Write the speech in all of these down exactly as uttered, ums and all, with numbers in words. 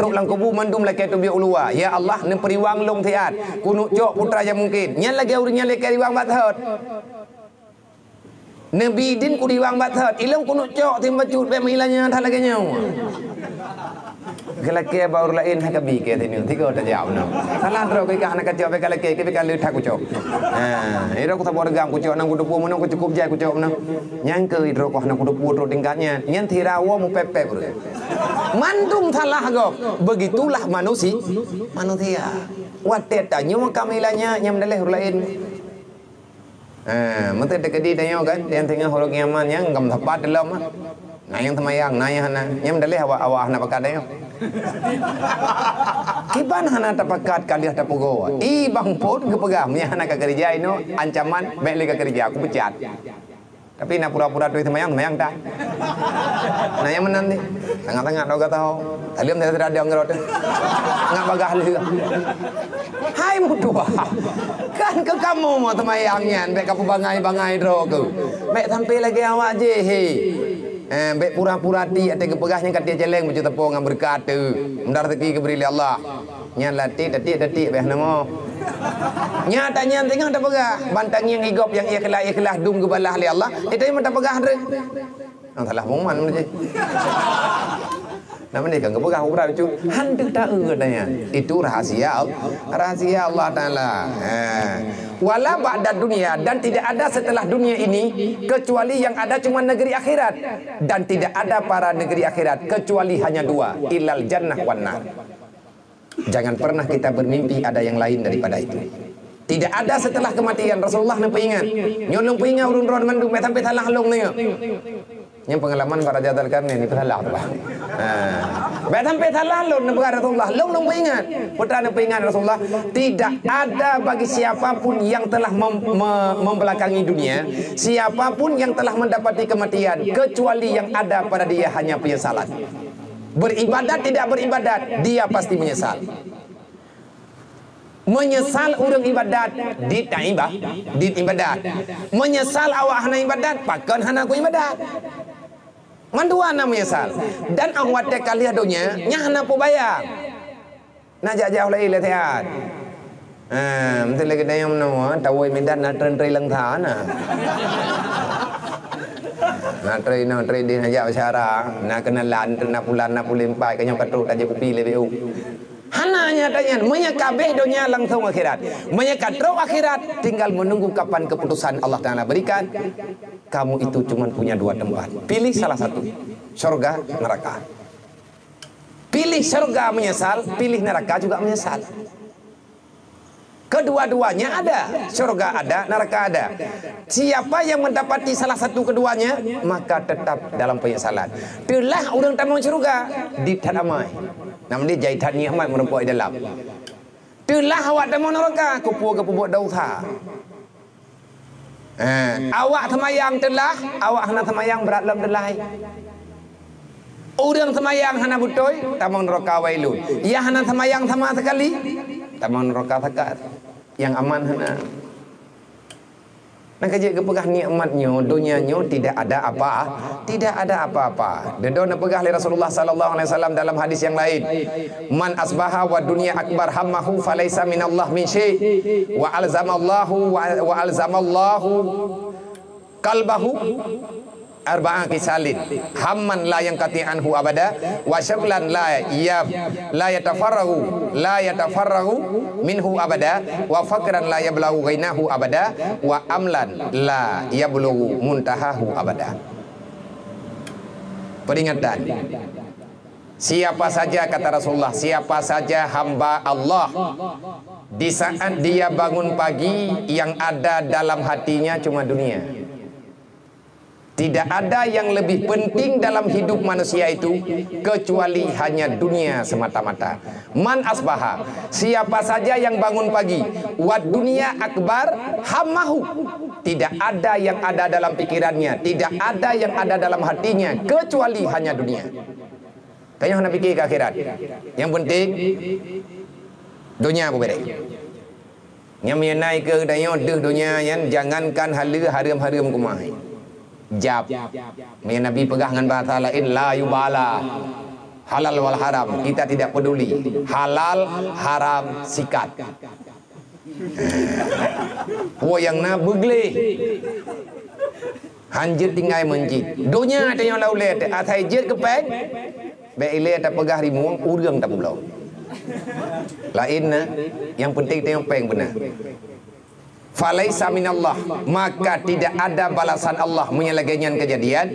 Trok lam kubu mandum lakée teubiet u luwa. Ya Allah, neupeuriwang lôn siat. Keuneuk cok putra nyang mungken. Nyan lagée ureuëng nyang lakée riwang bak thot. Neubi idin keu riwang bak thot. Ilôn keuneuk cok tim bacut bék meuilang nyan that lagée nyoe. Geulakée bak ureuëng laén hana kabi keu sineuk. Tiga tajak bunoe. Salah droe keu ikah hana kacok bék kalakée, keu bék kaleuet that kucok. Ha, ira kusaboh reugam kucok nang kuteupue meunoe kucukup jai kucok meunoe. Nyang keu idroe kah hana kuteupue trok tingkat nyan. Nyan sira woe mupép-pép ureuëng. Mandum salah gob. Begitulah manusi-, manusia. Watée tanyoe ka meuilang nyan, nyang meudaleh ureuëng laén. Ha, meuteuk teukeudi tanyoe kan, nyang teungoh uroe kiamat nyan gam sapat lom. Na nyang seumayang, na nyang hana. Nyang meudaleh awak-awak hana pakat tanyoe. Kiban hana tapakat ka lheueh tapeugoe. I bang phon geupeugah, meunyo hana ka keurija inoe, ancaman, bék lé ka keurija, kupeucat. Tapi na pura-pura tuih seumayang, seumayang that. Na nyang meunan deh. Sangat-sangat doa gata ho. Taleuem dari tadi anggur tu. Ngak bagah lé. Hai mutuah. Kan keu kamoe mau seumayang nyan, bék ka peubangai-bangai droe keu. Bék sampai lagée awak jih, he. Eh, bék pura-pura ti, até geupeugah nyan ka tiek celeng, beucut teupông ngon beureukat tu. Mudah rezeki geubri lé Allah. Nyan lah tiek, tiek, tiek, bék hana mo. Nyata nyan teungoh tapeugah, ban tangieng igop nyang ikhlas-ikhlas dum geubalah lé Allah, itu nyang tapeugah tu. Nyang salah pengumuman tu. Nama ni kan geupeugah urat tu, hantu tak nyan. Itu rahasia Allah, rahasia Allah Taala. Ha. Wala ba'da dunia, dan tidak ada setelah dunia ini kecuali yang ada cuma negeri akhirat, dan tidak ada pada negeri akhirat kecuali hanya dua, ilal jannah wan nar. Jangan pernah kita bermimpi ada yang lain daripada itu. Tidak ada setelah kematian. Rasulullah neupeuingat. Nyoe lôn peuingat ureuëng droe mandum, bék sampai salah lôn nyoe. Nyang pengalaman bak Raja Dzulkarnain ni peusalah tu bah. Ha. Bék sampai salah lôn neupeuingat Rasulullah. Lôn lôn peuingat. Putra neupeuingat Rasulullah. Tidak ada bagi siapapun yang telah mem- me- membelakangi dunia, siapapun yang telah mendapati kematian, kecuali yang ada pada dia hanya penyesalan. Beribadat tidak beribadat, dia pasti menyesal. Menyesal ureuëng ibadat, dit ibadat, dit ibadat. Menyesal awak hana ibadat, pakon hana ku ibadat. Mandua na menyesal. Dan awak watée ka lheueh donya, nyan hana peubayang. Na jak-jak lé latihan. Ha, mesti lagi dayang meunoe, tawai Medan na tren-tren lengsa na. Na tren, na tren di na jak syara, na kenalan, na pulan, na pulimpai, kanyang katrok tajak kupi lebih u. Hana nyata nyan, meunyo kabeh donya langsung akhirat. Meunyo katrok akhirat, tinggal menunggu kapan keputusan Allah Taala berikan. Kamu itu cuma punya dua tempat. Pilih salah satu. Syurga, neraka. Pilih syurga menyesal, pilih neraka juga menyesal. Kedua-duanya ada, syurga ada, neraka ada. Siapa yang mendapati salah satu keduanya, maka tetap dalam penyesalan. Teulah ureuëng tamong syurga, di that amai. Namun dia jai that nikmat meureumpok di dalam. Teulah awak tamong neraka, kupu keupeubeuet dosa. Eh, awak seumayang teulah, awak hana seumayang brat lom teulah. Ureuëng seumayang hana beutôi, tamong neraka wailun. Nyang hana seumayang sama sekali, tamong neraka sakat. Nyang aman hana. Nah, kajak geupeugah nikmat nyoe, donya nyoe tidak ada apa, tidak ada apa-apa. Dedo neupeugah lé Rasulullah sallallahu alaihi wasallam dalam hadis yang lain, "Man asbaha wa dunya akbar hammahu falaisa minallah min syai', wa alzamallahu wa, wa alzamallahu qalbahu arba'a khisalin, hamman la yanqati anhu abada, wa syaghlan la yaf, la yatafarragu, la yatafarragu minhu abada, wa faqran la yablughu ghinahu abada, wa amalan la yablughu muntahahu abada." Peringatan. Siapa saja, kata Rasulullah, siapa saja hamba Allah, di saat dia bangun pagi, yang ada dalam hatinya cuma dunia. Tidak ada yang lebih penting dalam hidup manusia itu kecuali hanya dunia semata-mata. Man asbaha, siapa saja yang bangun pagi, wa dunya akbar hammahu, tidak ada yang ada dalam pikirannya, tidak ada yang ada dalam hatinya kecuali hanya dunia. Tanyoe hana pike keu akhirat. Nyang penting donya beubeureh. Nyang meuinan keu tanyoe deuh donya nyan, jangankan haleue hareuem-hareuem keumah. Jab. Meunyoe Nabi peugah ngon bahasa laén, la yubala. Halal wal haram, kita tidak peduli. Halal, haram, sikat. Woe nyang na beugleh. Han jeuet tinggai meuncit. Donya tanyoe lam ulèe teuh, asai jeuet keu péng, bèk ilèe tapeugah rimueng, ureueng tapeubloe. Laén na, nyang peunteng tanyoe péng beuna. Falaisa minallah, maka tidak ada balasan Allah meunyoe lagèe nyan keujadian,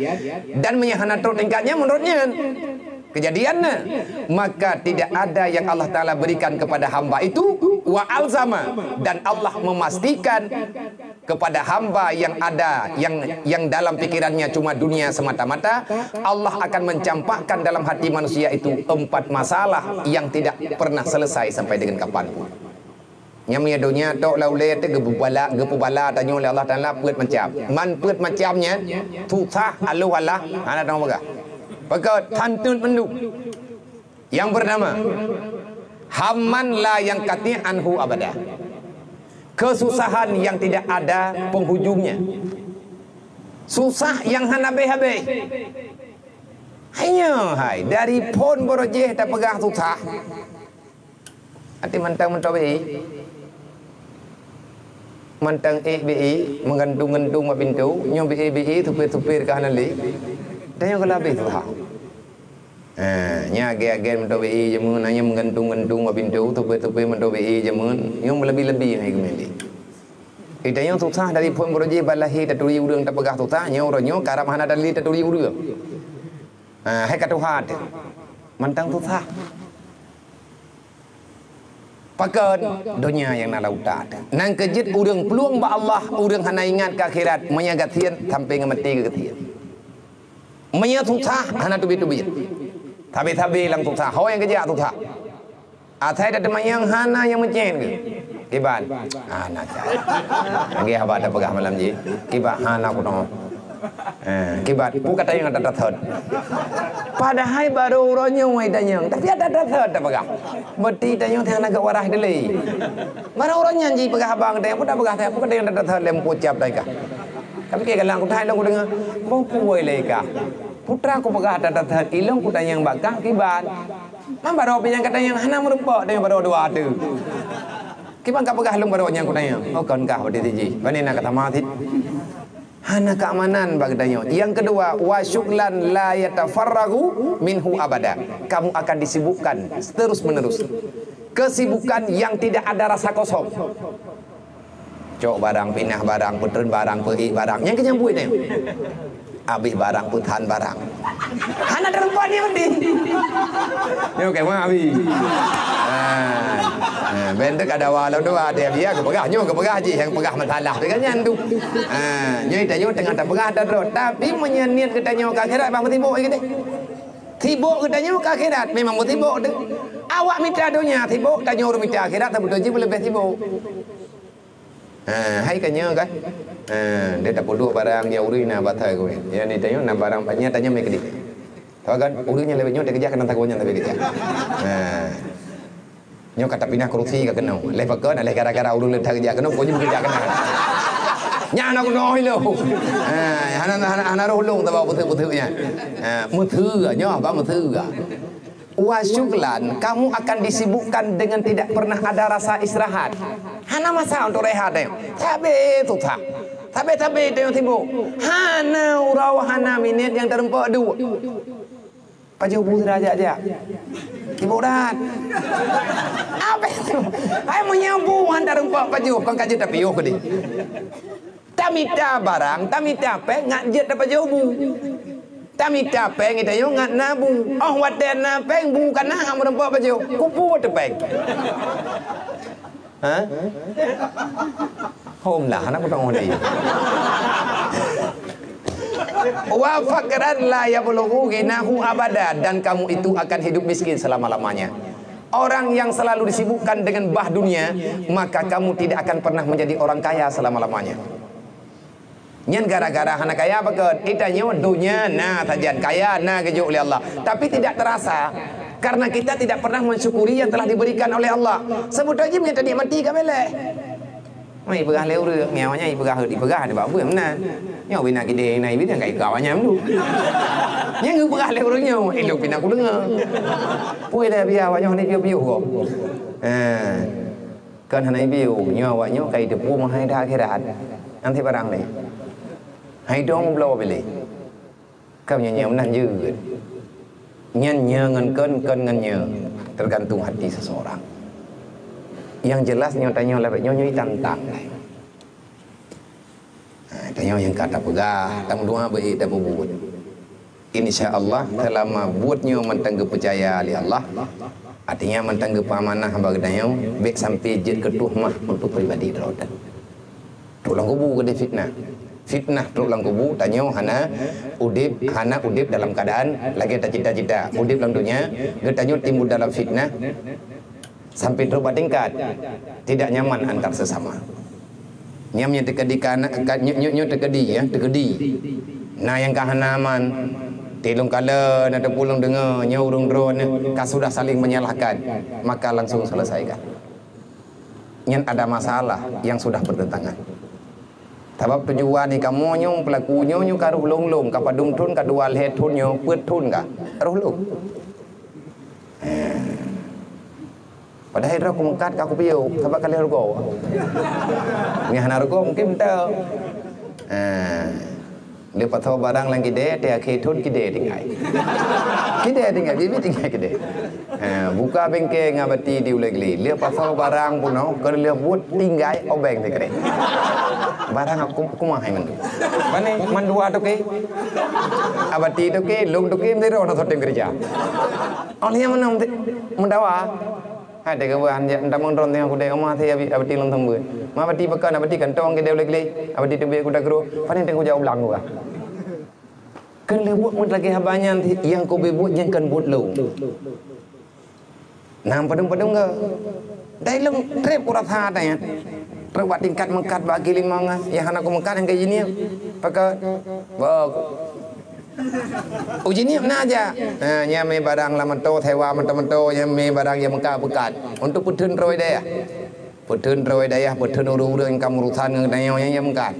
dan meunyoe hana trôk tingkat nyan meunurot nyan. Keujadian na, maka tidak ada yang Allah Taala berikan kepada hamba itu, wa alzama, dan Allah memastikan kepada hamba yang ada, yang, yang dalam pikirannya cuma dunia semata-mata, Allah akan mencampakkan dalam hati manusia itu empat masalah yang tidak pernah selesai sampai dengan kapanpun. Nyang meunyoe donya tok lam ulèe teuh geupeubala, geupeubala tanyoe lé Allah Taala peuet macam. Man peuet macam nyan, susah, aloh alah, hana tanyoe peugah. Pakon, tanteut mandum. Yang pertama, hamman la yanqati anhu abada. Kesusahan yang tidak ada penghujungnya. Susah yang hana habéh-habéh. Hai nyoe hai, dari phôn barô jih tapeugah susah. Até mantong meutobi. Mantong ék bi, meugantung-gantung bak pintoe, nyoe bi, bi, supir-supir ka hana lé. Tanyoe ka lheuh habéh tuha. Ha, nyan agen-agen meutobi jameun, nyan meugantung-gantung bak pintoe, supir-supir meutobi jameun, nyoe meuleubi-leubi hai geumeli. Di tanyoe susah dari phôn barô jih bak lahé taturi ureueng tapeugah susah, nyoe uroe nyoe karab hana dalé taturi ureueng. Ha, hai ka tuha teuh. Mantong susah. Pakon? Donya nyang na lam utak teuh. Nyang keujeuet ureueng plueng bak Allah, ureueng hana ingat keu akhirat, meunyoe gasien sampai ngon maté geugasien. Meunyoe susah, hana teubiet-teubiet. Sabe-sabe lam susah, ho nyang geujak susah. Asai tateumanyong hana nyang meucen geuh. Kiban? Hana cit. Lagèe haba tapeugah malam jih. Kiban hana kunoe. Eh, kiban, peue ka tanyong that-that thot. Padahai barô uroe nyoe tanyong, tapi that-that thot tapeugah. Berarti tanyoe teuh hana geuwaras dilèe. Barô uroe nyan jipeugah haba ngon tanyong, peue tapeugah tanyong, peue ka tanyong that-that thot lé muka ucap teuh kah. Tapi keu galang kutai lôn kudeungö, boh peue lé kah. Peue treuk kupeugah that-that thot, ilôn kutanyong bak kah kiban. Man barô pih nyang ka tanyong hana meurumpok tanyong barô dua teuh. Kiban ka peugah lôn barô nyang kutanyong. Oh, kon kah berarti jih. Pane na ka sama cit. Hana keamanan bak geutanyoe. Yang kedua, wa syughlan la yatafarraghu minhu abada. Kamu akan disibukkan terus-menerus. Kesibukan yang tidak ada rasa kosong. Cok barang, pinah barang, peutreun barang, peuék barang. Nyang keu nyang buet nyoe. Abéh barang, peuthan barang. Hana teureumpok ni meuti. Nyoe keu ma abi. Ha. Ha, ben teuka dawa lom dua dia biar geupeugah nyoe geupeugah jih nyang peugah masalah teuka nyan tu. Ha, nyoe tanyoe teungoh tapeugah that droe, tapi meunyoe niet geutanyoe keu akhirat bah meusibok lagèe teuh. Sibok geutanyoe keu akhirat memang meusibok teuh. Awak mita donya sibok, tanyoe ureueng mita akhirat sabeutôi jih leubeh sibok. Ha, hai ka nyoe kan? Ha, dia tapeuduek barang nyang ureueng na bata keu. Nyang ni tanyoe na barang banyak tanyoe mé keudéh. Tahu kan? Ureueng nyang lewat nyoe dia keujak keunan tagoe nyan tapi keujak. Ha. Nyoe ka tapinah kursi ka keunoe. Leh pakon, leh gara-gara ureueng leuta keujak keunoe, kok nyoe keujak keunan. Nyan aku noh lo. Ha, hana hana hana roh lông tabak beuteuek-beuteuek nyan. Ha, meuteue nyoe ba meuteue. Wa syughlan, kamu akan disibukkan dengan tidak pernah ada rasa istirahat. Hana masa untuk rehat, eh. Sabe susah. Sabe-sabe teuh sibuk. Hana uroe, hana minit nyang teurumpok duek. Pajoh bu sira jak-jak. Sibuk that. Apa itu? Hai meunyoe bu han teurumpok pajoh, kon ka jeuet tapiôh keudéh. Tamita barang, tamita péng ngat jeuet tapajoh bu. Tamita péng geutanyoe ngat na bu. Oh watèe na péng bu ka na han meurumpok pajoh. Kupu teu péng. Ha? Hom lah, anak kutong ni. Wa faqran la yablughu ghinahu abada, dan kamu itu akan hidup miskin selama-lamanya. Orang yang selalu disibukkan dengan bah dunia, maka kamu tidak akan pernah menjadi orang kaya selama-lamanya. Nyan gara-gara hana kaya pakon? Geutanyoe donya na sajan, kaya na geujok lé Allah, tapi tidak terasa karena kita tidak pernah mensyukuri yang telah diberikan oleh Allah. Seubeutoe jih meunyoe tanikmati ka bèk lé. Mai peugah lé ureuëng, nyan awaknyan ipeugah, ipeugah nibak buet meunan. Nyoe bina kidée na ibi dan kai kau awaknyan tu. Nyang geupeugah lé ureuëng nyoe, ilok pina kudeungoe. Pue dah biar awaknyan ni piôh-piôh gob. Ha. Kan hana ibi, nyoe awaknyoe kai teupeu meuhai dah akhirat. Nanti barang ni. Hai dong bloe bilé. Kam nyoe nyang meunan jeuet. Nyan nyoe ngon kon, kon ngon nyoe, tergantung hati seseorang. Yang jelas nyoe tanyoe lagée nyoe, nyoe tantang. Ha, tanyoe nyang ka tapeugah, tameudoa beu tapeubuet. Insya Allah, selama buet nyoe mantong geupeucaya lé Allah, artinya mantong geupeuamanah bak geutanyoe, bék sampai jeuet keu tuhmah untuk pribadi droe. Trok lam kubu keudeh fitnah. Fitnah trok lam kubu, tanyoe hana udeb, hana udeb dalam keadaan lagée tacita-cita. Udeb lam dunia, geutanyoe timbul dalam fitnah sampai trok bak tingkat tidak nyaman antar sesama. Nyam nyang teukeudi ka, ka nyoe, nyoe, nyoe teukeudi, ya, teukeudi. Na nyang ka hana aman. Tilung kala na teupulung deungoe nyoe ureuëng droe ka sudah saling menyalahkan, maka langsung selesaikan. Nyan ada masalah yang sudah bertentangan. Sabab tujuan ni kamoe nyoe pelaku nyoe, nyoe ka roh lôn-lôn, ka padum thon, ka dua lhée thon nyoe, peuet thon ka roh lôn. Padahai droe kumeukat ka kupiôh, sabab ka lheueh rugoe. Nyang hana rugoe mungkin mantong. Lheueh pasoe barang lam kidée, teuakhé thon kidée tinggai. Kidée tinggai, bibi tinggai kidée. Ha, buka bengke ngon abati di Ulée Glé. Lheueh pasoe barang bunoe, keu lheueh buet tinggai obeng sikrek. Barang aku kumah hai mandum. Pane mandua toke. Abati toke, lông toke, meusidroe na soe teuh keureuja. Oh, lheueh meunan meudawa. Hai teuka beuh han jak tamong droen teuh kudée uma, si abati lông seumeubeuet. Ma abati pakon, abati kantong kidée Ulée Glé. Abati teubiet kuda kru. Pane teuka jak u blang gua. Keu lheueh buet meulagée haba nyan nyang keu buet nyang kon buet lôn. Nang padum-padum geu. Dai lôn treb kurasa ata nyan. Treb bak tingkat meukat bak gilimong nyang hana kumeukat nyang ka jiniep. Pakon? Bok. Uji niep na aja. Ha, nyang mé barang lam moto, sewa moto-moto, nyang mé barang nyang meukat-meukat. Untuk peutheun droe dayah. Peutheun droe dayah, peutheun ureuëng-ureuëng nyang ka meurusan ngon tanyoe nyang, nyang meukat.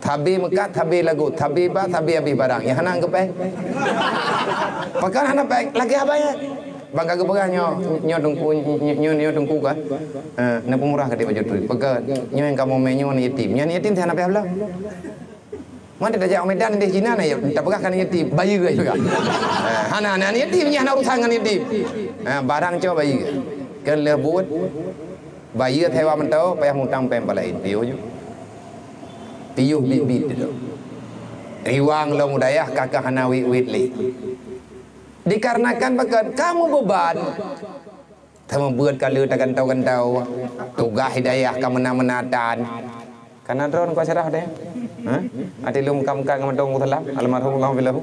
Sabe meukat, sabe lagot, sabe ba, sabe abéh barang. Nyang hana geupéh. Pakon hana péh, lagée haba nyan. Bang ka geupeugah nyoe, nyoe teungku, nyoe, nyoe, nyoe teungku kan. Ha, na peumurah ka di baju tu. Pakon nyoe nyang kamoe mé nyoe aneuk yatim. Nyan aneuk yatim hana péh blah. Mantong tajak u Medan, di Cina na, ya, tapeugah kan yatim, bayeue juga. Ha, hana, hana yatim, nyan hana urusan ngon yatim. Ha, barang cok bayeue. Keu lheueh buet, bayeue sewa moto, payah mutang péng palaén, piôh ju. Piôh bit-bit tu. Riwang lom u dayah, ka keuh hana wit-wit lé. Dikarenakan pakon? Kamu beban. Teuma beuet ka lheueh tagantau-gantau, tugaih hidayah ka meunan-meunan tan. Kana droen kuat syarah deh. Ha? Ati lom kam-kam ngon mantong salam, almarhum Allah bilahu.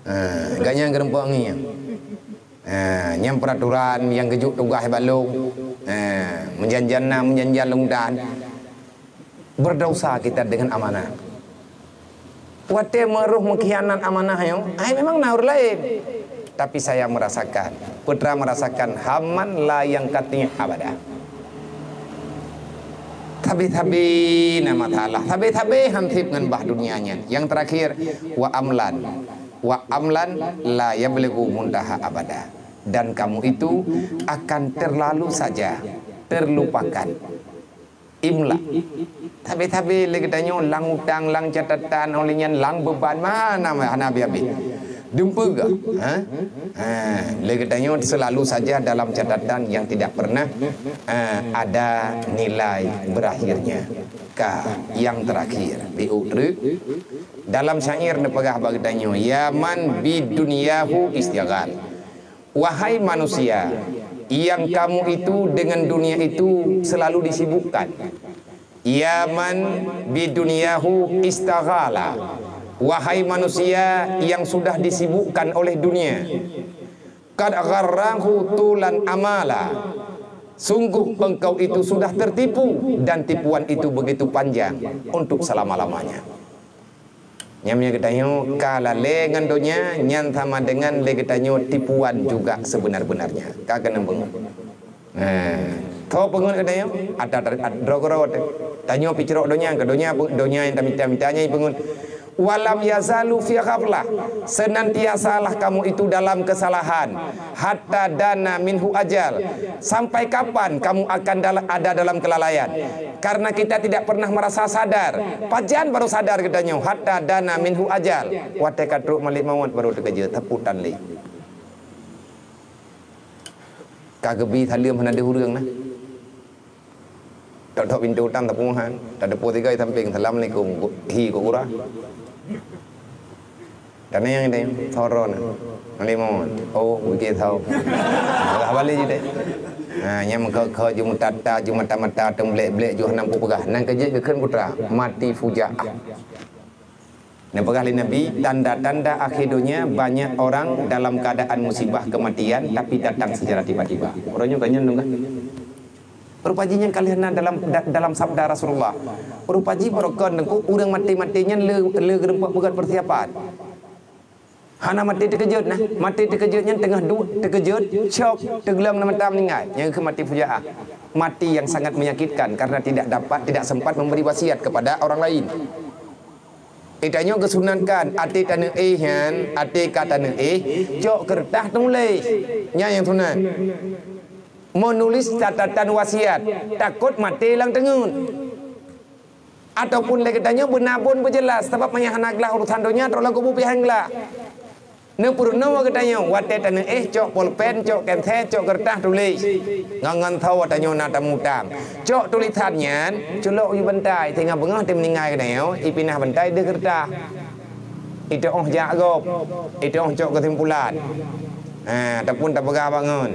Ha, ganyang geureumpok ngieng. Ha, nyang peraturan nyang geujok tugaih balong. Ha, meujanjan na, meujanjan lông dan. Berdosa kita dengan amanah. Watée meuroh meukhianat amanah nyoe, ai memang na ureuëng laén. Tapi saya merasakan, putra merasakan haman la yang katnya abada. Sabe-sabe na masalah, sabe-sabe hansip ngon bah dunia nyan. Yang terakhir, wa amlan, wa amlan la yablughu muntaha abada. Dan kamu itu akan terlalu saja terlupakan. Imla. Tabe-tabe lé geutanyoe lam utang, lam catatan, oleh nyan lam beban mana hana habéh-habéh. Dumpeue gah, ha? Ha, lé geutanyoe selalu saja dalam catatan yang tidak pernah, ha, ada nilai berakhirnya. Ka yang terakhir, di utruk dalam syair neupeugah bak geutanyoe, ya man bidunyahu istighal. Wahai manusia, yang kamu itu dengan dunia itu selalu disibukkan. Ya man bidunyahu istaghala. Wahai manusia yang sudah disibukkan oleh dunia. Qad gharrahu tulan amala. Sungguh engkau itu sudah tertipu dan tipuan itu begitu panjang untuk selama-lamanya. Nyam nyang geutanyoe ka lalé ngon donya, nyan sama dengan lé geutanyoe tipuan juga sebenar-benarnya. Ka keuneuk beungoh. Nah, tho beungoh geutanyoe, ada, ada, ada droe-droe teuh. Tanyoe picrok donya, keu donya, donya nyang tamita-mita nyan peungeut. "Walam yazalu fi ghaflah." Senantiasalah kamu itu dalam kesalahan. "Hatta dana minhu ajal." Sampai kapan kamu akan dal-, ada dalam kelalaian? Karena kita tidak pernah merasa sadar. Pajan baru sadar geutanyoe? "Hatta dana minhu ajal." Watée ka trok malaikat maut baru teukeujot, teuputan lé. Ka geubi saleuem hana deuh ureuëng na. Tok-tok pintoe utang tapeuhan, tateupeue sigoe sampéng, "Assalamualaikum." Hi keu urah. Dan nyang ideh, soro na. Malimon. Oh, bukit tho. Peugah balik jih deh. Ha, nyang meukeue-keue, ju meutata, ju mata-mata, teublek-blek, ju hana peugah. Nan keujeuet geukheun putra, mati fujaah. Neupeugah lé Nabi, tanda-tanda akhé donya banyak orang dalam keadaan musibah kematian, tapi datang secara tiba-tiba. Uroe nyoe ka nyan dong kah? Rupa jih nyan ka lheueh na dalam, da-, dalam sabda Rasulullah. Rupa jih barokon teungku, ureuëng maté-maté nyan le, le geurumpok peugöt persiapan. Hana maté teukeujot nah. Maté teukeujot nyan teungoh duek teukeujot, syok, teuglom na mata meuninggai. Nyan keuh maté fujaah. Mati yang sangat menyakitkan karena tidak dapat, tidak sempat memberi wasiat kepada orang lain. Geutanyoe geusunatkan, até taneuk éh nyan, até ka taneuk éh, cok keureutah teunuléh. Nyan nyang sunat. Meunuléh catatan wasiat, takot maté lam teungeut. Ataupun lé geutanyoe beuna bon beujeulaih, sabab meunyo hana glaih urusan donya, trok lam kubu pih han glaih. Neupeurunoe geutanyoe, watée taneuk éh, cok polpen, cok kensé, cok keureutah tuléh. Ngon-ngon tho tanyoe na tamutang. Cok tulésan nyan, culok u bantai, singoh beungoh teumeuninggai geutanyoe, ipinah bantai deuh keureutah. Iteuoh jak gob, iteuoh cok keusimpulan. Ha, ataupun tapeugah bangon.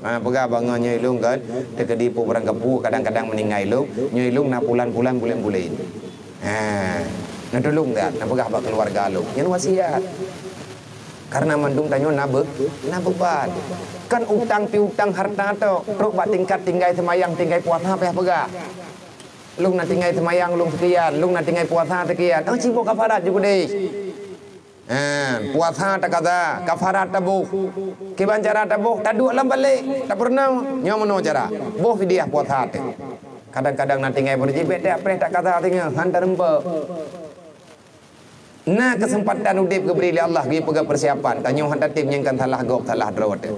Ha, peugah bangon nyoe ilong kan, teukeudi peue barang kapeue, kadang-kadang meuninggai ilong, nyoe ilong na pulan-pulan bulen-bulen. Ha, neutulông that, neupeugah bak keuluwarga lôn. Nyan wasiat. Karena mandum tanyoe na be-, na beuban. Kan utang pih utang hareuta tok, trok bak tingkat tinggai seumayang, tinggai puasa payah peugah. Lôn na tinggai seumayang, lôn sekian, lôn na tinggai puasa sekian. Oh, siboh kafarat ju keudeh. Ha, puasa takaza, kafarat taboh. Kiban cara taboh, taduek lam balek, tapeurunoe, nyoe meunoe cara. Boh fidyah puasa teuh. Kadang-kadang na tinggai beureuji bèk teuapréh takaza singoh, han tareumpok. Na keuseumpatan udép geubri lé Allah, geupeugah peusiapan. Tanyoe han tatem nyang kan salah gob, salah droe teuh.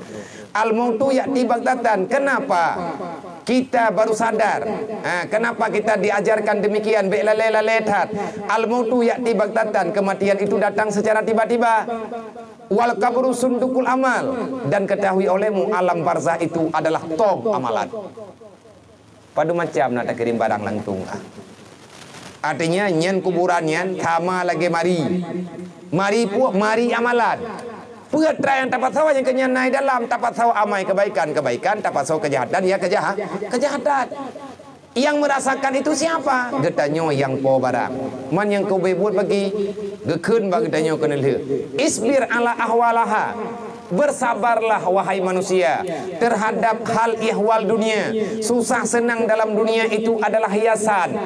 Al-mautu ya'ti baghtatan. Kenapa kita baru sadar? Ha, kenapa kita diajarkan demikian? Bèk lalée-lalée that. Al-mautu ya'ti baghtatan. Kematian itu datang secara tiba-tiba. Wal qabru sundukul amal. Dan ketahui olehmu, alam barzah itu adalah tong amalan. Padum macam na takirém barang langsung ka. Artinya, nyan kuburan nyan sama lagée mari. Mari puek, mari amalan. Peue atra nyang tapasoe nyang keunyan na i dalam, tapasoe amai kebaikan, kebaikan, tapasoe kejahatan, ya kejah-, kejahatan. Yang merasakan itu siapa? Geutanyoe nyang po barang. Man nyang keubeue buet bagi, geukheun bak geutanyoe keuneulheueh. Isbir ala ahwalaha. Bersabarlah, wahai manusia, terhadap hal ihwal dunia. Susah senang dalam dunia itu adalah hiasan.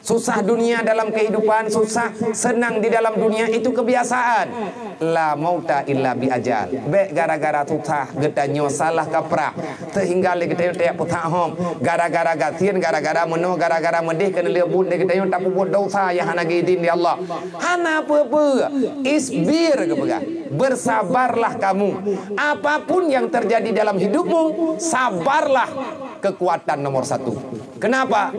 Susah dunia dalam kehidupan, susah senang di dalam dunia itu kebiasaan. La mauta illa bi ajal. Bèk gara-gara susah geutanyoe salah kaprah, sehingga lé geutanyoe tajak peuthak hom. Gara-gara gasien, gara-gara meunoe, gara-gara meudeh, keuneulheueh buet lé geutanyoe tapeubuet desya nyang hana geuidhin lé Allah. Hana peue-peue. Isbir geupeugah. Bersabarlah kamu. Apapun yang terjadi dalam hidupmu, sabarlah. Kekuatan nomor satu. Kenapa?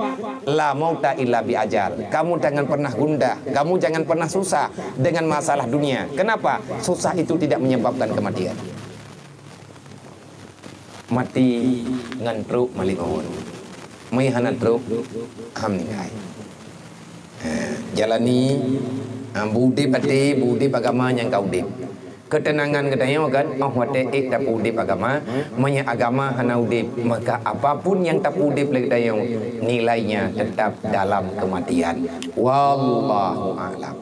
La mauta illa bi ajal. Kamu jangan pernah gundah, kamu jangan pernah susah dengan masalah dunia. Kenapa? Susah itu tidak menyebabkan kematian. Mati ngon trok malék maut. Meunyo hana trok, han meuninggai. Ha, jalani, ha, beu udép até, beu udép agama nyang ka udép. Keuteunangan geutanyoe kan, oh watée ék tapeuudép agama, meunyo agama hana udép, maka apapun nyang tapeuudép lé geutanyoe, nilainya tetap dalam kematian. Wallahu a'lam.